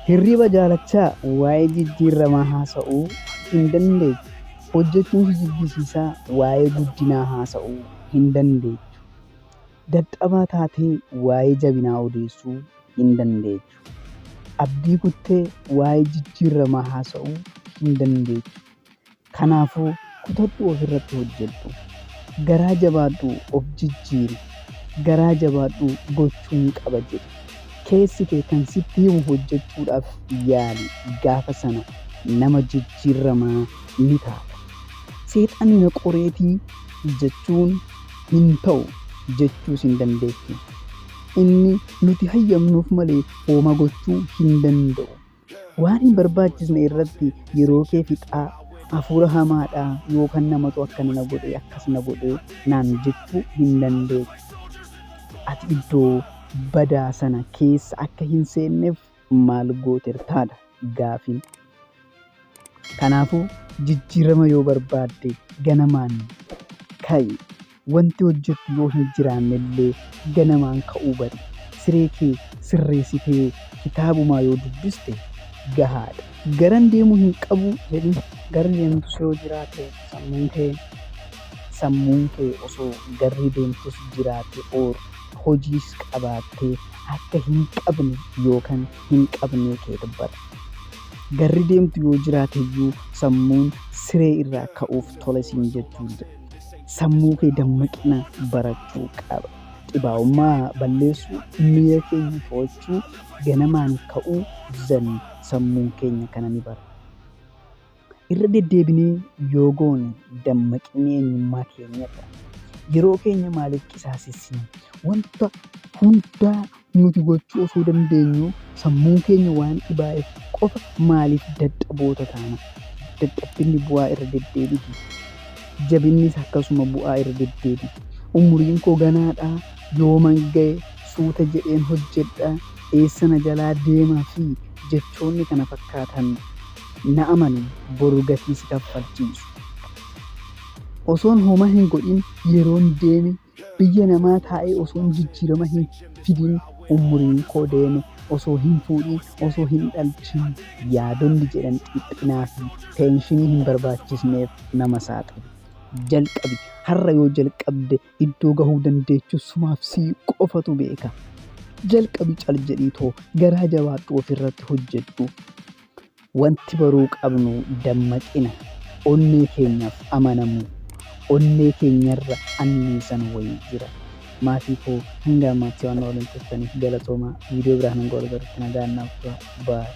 Hirriba jaalachaa waa'ee jijjiiramaa haasa'uu hin dandeechu. Hojjechuun si jibbisiisaa waa'ee guddinaa haasa'uu hin dandeechu. Dadhabaa taatee waa'ee jabinaa odeessuu hin dandeechu. Abdii kuttee waa'ee jijjiiramaa haasa'uu hin dandeechu. Kanaafuu kutadhu, ofirratti hojjedhu. Garaa jabaadhu, of jijjiiri. Garaa jabaadhu, gochuun qaba jedhi. Keessi kee kan sitti himu hojjechuudhaaf yaali. Gaafa sana nama jijjiiramaa ni taata. Seexanni na qoreetii jechuun hin ta'u jechuus hin dandeechu. Inni nuti hayyamnuuf malee hooma gochuu hin danda'u. Waan hin barbaachisne irratti yeroo kee fixaa, hafuura hamaadhaa yookaan namatu akkana na godhee, akkas na godhee naan jechuu hin dandeechu. Ati iddoo badaa sana keessa akka hin seenneef maal gootertaadha gaafiin. Kanaafuu jijjiirama yoo barbaadde ganamaan ka'i. Wanti hojjettu yoo hin jiraanne illee ganamaan ka'uu bari. Siree kee sirreessitee kitaabumaa yoo dubbiste gahaadha. Garan deemu hin qabu jedhi. Garri deemtus yoo jiraate sammuun kee osoo garri deemtus jiraate or hojiis qabaattee akka hin qabne yookaan hin qabnee kee dubbata. Garri deemtu yoo jiraate iyyuu sammuun siree irraa ka'uuf tola siin jechuu dida. Sammuu kee dammaqina barachuu qaba. Xibaa'ummaa balleessuu, miira keenya to'achuu, ganamaan ka'uu zan sammuun keenya kana ni bara. Irra deddeebinee yoo goone dammaqinni eenyummaa keenya ta'a. Yeroo keenya maaliif qisaasessina? Wanta hundaa nuti gochuu osoo dandeenyuu sammuun keenya waan dhibaa'eef qofa maaliif dadhaboota taana? Dadhabbinni bu'aa irra deddeebiti. Jabinnis akkasuma bu'aa irra deddeebiti. Umuriin koo ganaadha, yooman ga'e, suuta jedheen hojjedha, eessa na jalaa deema fi jechoonni kana fakkaatan na amani, boru gatii si kaffalchiisu. Osoon homaa hin godhin yeroon deeme, biyya namaa taa'ee osoon jijjiirama hin fidin umuriin koo deeme, osoo hin fuudhin, osoo hin dhalchin yaadonni jedhan dhiphinaa fi tension hin barbaachisneef nama saaxilu. Jalqabi. Har'a yoo jalqabde iddoo gahuu dandeechu sumaaf sii qofatu beeka. Jalqabi, cal jedhii too garaa jabaadhu, ofirratti hojjedhu. Wanti baruu qabnu dammaqina, onnee keenyaaf amanamuu, onnee keenyarra anniisan wayii jira. Maatii koo, hanga ammaatti waan waliin turtaniif galatoomaa. Viidiyoo biraan hanga wal agarrutti nagaan naaf tura. Bye.